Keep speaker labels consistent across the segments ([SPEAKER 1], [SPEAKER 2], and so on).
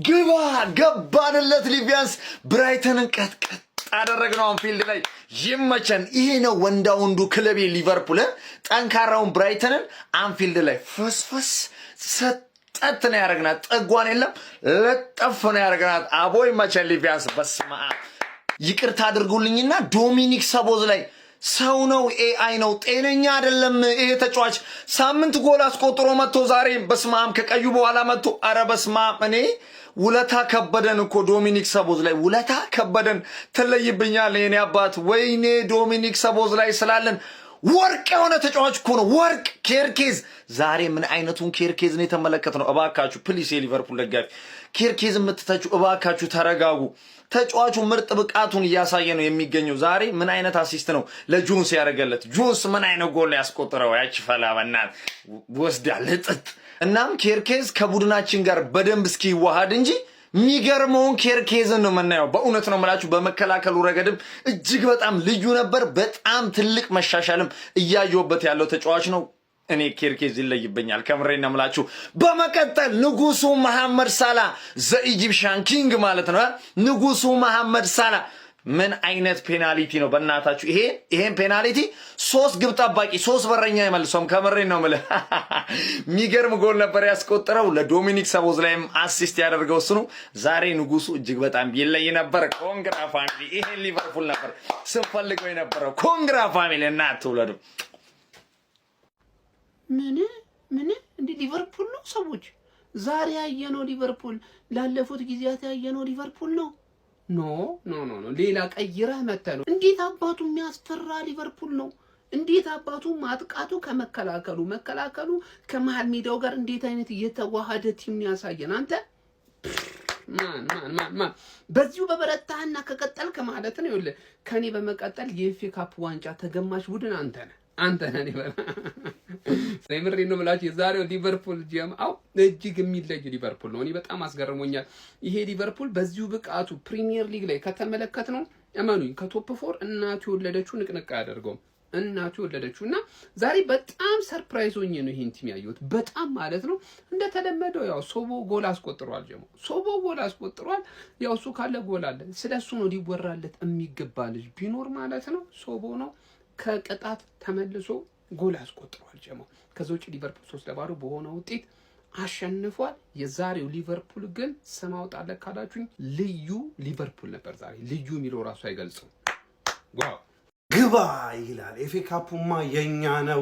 [SPEAKER 1] ግባ ገባንለት። ሊቪያንስ ብራይተንን ቀጥቀጥ አደረግነው አንፊልድ ላይ። ይመቸን። ይሄ ነው ወንዳ ወንዱ ክለቤ ሊቨርፑል። ጠንካራውን ብራይተንን አንፊልድ ላይ ፍስፍስ ሰጠት ነው ያደረግናት። ጠጓን የለም ለጠፍ ነው ያደረግናት። አቦ ይመቸን ሊቪያንስ። በስመ አብ፣ ይቅርታ አድርጉልኝና ዶሚኒክ ሰቦዝላይ ሰው ነው AI ነው? ጤነኛ አይደለም ይሄ ተጫዋች። ሳምንት ጎል አስቆጥሮ መጥቶ ዛሬ በስማም ከቀዩ በኋላ መጥቶ፣ አረ በስማም፣ እኔ ውለታ ከበደን እኮ። ዶሚኒክ ሰቦዝላይ ውለታ ከበደን። ትለይብኛል የኔ አባት። ወይኔ ዶሚኒክ ሰቦዝላይ ስላለን ወርቅ የሆነ ተጫዋች እኮ ነው። ወርቅ ኬርኬዝ ዛሬ ምን አይነቱን ኬርኬዝ ነው የተመለከትነው? እባካችሁ please፣ የሊቨርፑል ደጋፊ ኬርኬዝ የምትተቹ እባካችሁ ተረጋጉ። ተጫዋቹ ምርጥ ብቃቱን እያሳየ ነው የሚገኘው። ዛሬ ምን አይነት assist ነው ለጆንስ ያደረገለት? ጆንስ ምን አይነት ጎል ያስቆጠረው? ያች ፈላ በናት ወስዳ ልጥጥ። እናም ኬርኬዝ ከቡድናችን ጋር በደንብ እስኪዋሃድ እንጂ የሚገርመውን ኬርኬዝን ነው የምናየው። በእውነት ነው የምላችሁ። በመከላከሉ ረገድም እጅግ በጣም ልዩ ነበር። በጣም ትልቅ መሻሻልም እያየሁበት ያለው ተጫዋች ነው። እኔ ኬርኬዝ ይለይብኛል፣ ከምሬ ነው የምላችሁ። በመቀጠል ንጉሱ መሐመድ ሳላ፣ the Egyptian king ማለት ነው። ንጉሱ መሐመድ ሳላ ምን አይነት ፔናልቲ ነው በእናታችሁ! ይሄን ፔናልቲ ሶስት ግብ ጠባቂ፣ ሶስት በረኛ አይመልሰውም። ከምሬ ነው የምልህ። የሚገርም ጎል ነበር ያስቆጠረው። ለዶሚኒክ ሰቦዝላይም assist ያደርገው እሱ ነው። ዛሬ ንጉሱ እጅግ በጣም ይለይ ነበር። Congra family፣ ይሄን ሊቨርፑል ነበር ስንፈልገው የነበረው። Congra family፣ እናት ትውለዱ።
[SPEAKER 2] ምን ምን እንዴ፣ ሊቨርፑል ነው ሰዎች? ዛሬ ያየነው ሊቨርፑል ላለፉት ጊዜያት ያየነው ሊቨርፑል ነው? No, no, no, no፣ ሌላ ቀይረህ መተህ ነው። እንዴት አባቱ የሚያስፈራ ሊቨርፑል ነው። እንዴት አባቱ ማጥቃቱ ከመከላከሉ፣ መከላከሉ ከመሀል ሜዳው ጋር እንዴት አይነት እየተዋሃደ team ያሳየን አንተ። Man, man, man, man፣ በዚሁ በበረታህና ከቀጠልክ ማለት ነው። ይኸውልህ፣ ከኔ በመቀጠል የ FA Cup ዋንጫ ተገማች ቡድን አንተ ነህ። አንተ ነህ። የምሬን ነው የምላችሁ። የዛሬው ሊቨርፑል ጀምአው እጅግ የሚለይ ሊቨርፑል ነው። እኔ በጣም አስገርሞኛል። ይሄ ሊቨርፑል በዚሁ ብቃቱ ፕሪሚየር ሊግ ላይ ከተመለከትነው፣ እመኑኝ ከ top four እናቱ የወለደችው ንቅንቅ አያደርገውም። እናቱ የወለደችው። እና ዛሬ በጣም surprise ሆኜ ነው ይሄን team ያየሁት። በጣም ማለት ነው። እንደተለመደው ያው ሶቦ ጎል አስቆጥሯል። ጀሞ ሶቦ ጎል አስቆጥሯል። ያው እሱ ካለ ጎል አለ። ስለ እሱ ነው ሊወራለት የሚገባ ልጅ ቢኖር ማለት ነው ሶቦ ነው። ከቅጣት ተመልሶ ጎል አስቆጥሯል ጀሞ። ከዛ ውጭ ሊቨርፑል 3-0 በሆነ ውጤት አሸንፏል። የዛሬው ሊቨርፑል ግን ስም አውጣለት ካላችሁኝ ልዩ ሊቨርፑል ነበር ዛሬ። ልዩ የሚለው ራሱ አይገልጽም። Wow!
[SPEAKER 3] ግባ ይላል። FA Cup ኡማ የኛ ነው።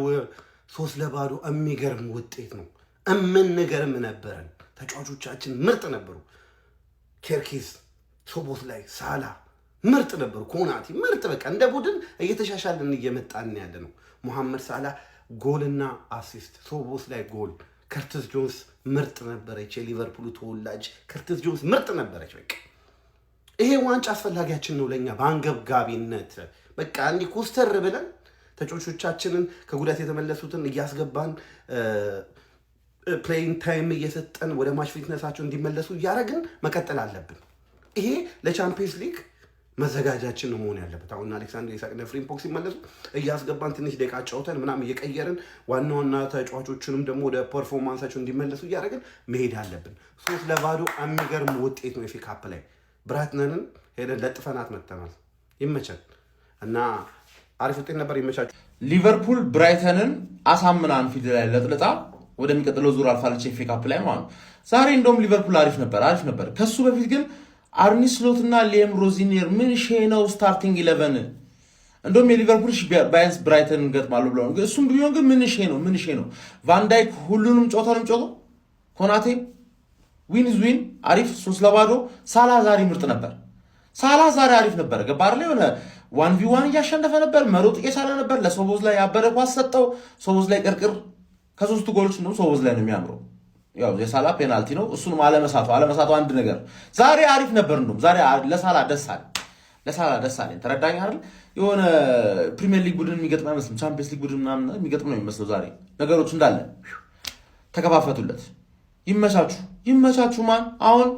[SPEAKER 3] 3-0 የሚገርም ውጤት ነው። እምንገርም ነበረን። ተጫዋቾቻችን ምርጥ ነበሩ። ኬርኬዝ፣ ሶቦስላይ፣ ሳላ ምርጥ ነበሩ። ኮናቲ ምርጥ፣ በቃ እንደ ቡድን እየተሻሻልን እየመጣን ያለ ነው። ሙሐመድ ሳላ ጎልና assist፣ ሶቦስላይ ጎል፣ ከርትስ ጆንስ ምርጥ ነበረች። የሊቨርፑሉ ተወላጅ ከርትስ ጆንስ ምርጥ ነበረች። በቃ ይሄ ዋንጫ አስፈላጊያችን ነው ለእኛ በአንገብጋቢነት። በቃ እንዲህ ኮስተር ብለን ተጫዋቾቻችንን ከጉዳት የተመለሱትን እያስገባን፣ playing time እየሰጠን፣ ወደ match fitness ኣቸው እንዲመለሱ እያደረግን መቀጠል አለብን። ይሄ ለቻምፒየንስ ሊግ መዘጋጃችን ነው መሆን ያለበት። አሁን አሌክሳንደር ኢሳቅ፣ ፍሪምፖንግ ሲመለሱ እያስገባን፣ ትንሽ ደቂቃ ጫውተን ምናምን እየቀየርን፣ ዋና ዋና ተጫዋቾችንም ደግሞ ወደ performance ኣቸው እንዲመለሱ እያደረግን መሄድ አለብን። 3-0 የሚገርም ውጤት ነው። FA Cup ላይ ብራይተንን ሄደን ለጥፈናት መጥተናል። ይመቸን እና አሪፍ ውጤት ነበር። ይመቻችሁ።
[SPEAKER 4] ሊቨርፑል ብራይተንን አሳምና አንፊልድ ላይ ለጥልጣ ወደሚቀጥለው ዙር አልፋለች FA Cup ላይ ማለት ነው። ዛሬ እንደውም ሊቨርፑል አሪፍ ነበር፣ አሪፍ ነበር። ከሱ በፊት ግን አርኒ ስሎት እና ሊየም ሮዚኒየር ምን ሼ ነው starting 11? እንደውም የሊቨርፑል ቢያንስ ብራይተን እንገጥማሉ ብለው፣ እሱም ቢሆን ግን ምን ሼ ነው? ምን ሼ ነው? ቫንዳይክ ሁሉንም ጨዋታ ነው የሚጫወተው። ኮናቴ win win አሪፍ 3-0። ሳላ ዛሬ ምርጥ ነበር። ሳላ ዛሬ አሪፍ ነበር። ገባ አይደል? የሆነ 1 v 1 እያሸነፈ ነበር። መሮጥ እየቻለ ነበር። ለሶቦዝላይ ያበደ ኳስ ሰጠው። ሶቦዝላይ ቅርቅር ከሶስቱ ጎሎች ነው ሶቦዝላይ ነው የሚያምረው። ያው የሳላ ፔናልቲ ነው። እሱንም አለመሳቱ አለመሳቱ አንድ ነገር። ዛሬ አሪፍ ነበር። እንደውም ዛሬ ለሳላ ደስ አለ፣ ለሳላ ደስ አለኝ። ተረዳኝ አይደል? የሆነ ፕሪሚየር ሊግ ቡድን የሚገጥም አይመስልም። ቻምፒየንስ ሊግ ቡድን ምናምን የሚገጥም ነው የሚመስለው። ዛሬ ነገሮች እንዳለ ተከፋፈቱለት። ይመቻችሁ፣ ይመቻችሁ። ማን አሁን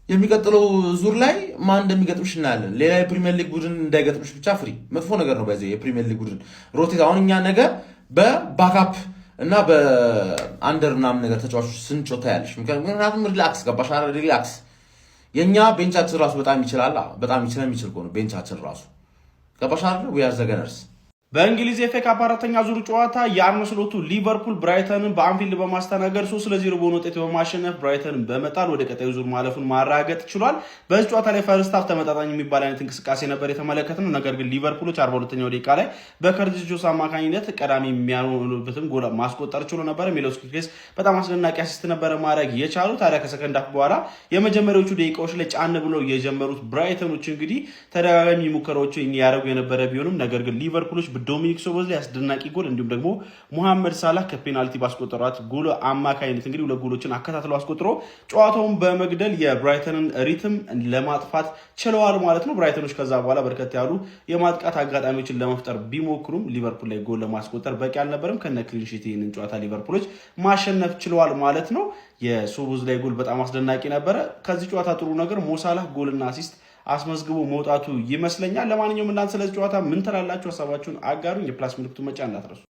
[SPEAKER 4] የሚቀጥለው ዙር ላይ ማን እንደሚገጥምሽ እናያለን። ሌላ የፕሪሚየር ሊግ ቡድን እንዳይገጥምሽ ብቻ ፍሪ። መጥፎ ነገር ነው። በዚህ የፕሪሚየር ሊግ ቡድን rotate አሁን እኛ ነገ በ backup እና በ under ምናምን ነገር ተጫዋቾች ስንጮታ ያለሽ፣ ምክንያቱም relax ገባሽ? Relax። የእኛ bench ኣችን ራሱ በጣም ይችላል። በጣም ይችላል። የሚችል እኮ ነው bench ኣችን ራሱ። ገባሽ አይደል? We are the Gunners።
[SPEAKER 5] በእንግሊዝ ኤፍ ኤ ካፕ አራተኛ ዙር ጨዋታ የአርነ ስሎቱ ሊቨርፑል ብራይተንን በአንፊልድ በማስተናገድ 3-0 በሆነ ውጤት በማሸነፍ ብራይተንን በመጣል ወደ ቀጣዩ ዙር ማለፉን ማረጋገጥ ችሏል። በዚህ ጨዋታ ላይ first half ተመጣጣኝ የሚባል አይነት እንቅስቃሴ ነበር የተመለከትነው። ነገር ግን ሊቨርፑሎች 42ኛው ደቂቃ ላይ በከርቲስ ጆንስ አማካኝነት ቀዳሚ የሚሆኑበትን ጎል ማስቆጠር ችሎ ነበረ። ሚሎስ ኬርኬዝ በጣም አስደናቂ assist ነበረ ማድረግ የቻሉ። ታዲያ ከ second half በኋላ የመጀመሪያዎቹ ደቂቃዎች ላይ ጫን ብለው የጀመሩት ብራይተኖች እንግዲህ ተደጋጋሚ ሙከራዎችን ያደረጉ የነበረ ቢሆንም ነገር ግን ሊቨርፑሎች ዶሚኒክ ሶቦዝላይ አስደናቂ ጎል እንዲሁም ደግሞ ሙሐመድ ሳላህ ከ penalty ባስቆጠሯት ጎል አማካኝነት እንግዲህ ሁለት ጎሎችን አከታትለው አስቆጥሮ ጨዋታውን በመግደል የብራይተንን rhythm ለማጥፋት ችለዋል ማለት ነው። ብራይተኖች ከዛ በኋላ በርከት ያሉ የማጥቃት አጋጣሚዎችን ለመፍጠር ቢሞክሩም ሊቨርፑል ላይ ጎል ለማስቆጠር በቂ አልነበረም። ከነ clean sheet ይህንን ጨዋታ ሊቨርፑሎች ማሸነፍ ችለዋል ማለት ነው። የሶቦዝላይ ጎል በጣም አስደናቂ ነበረ። ከዚህ ጨዋታ ጥሩ ነገር ሞሳላህ ጎልና assist አስመዝግቦ መውጣቱ ይመስለኛል። ለማንኛውም እናንተ ስለዚህ ጨዋታ ምን ትላላችሁ? ሀሳባችሁን አጋሩኝ። የ plus ምልክቱ መጫን እንዳትረሱ።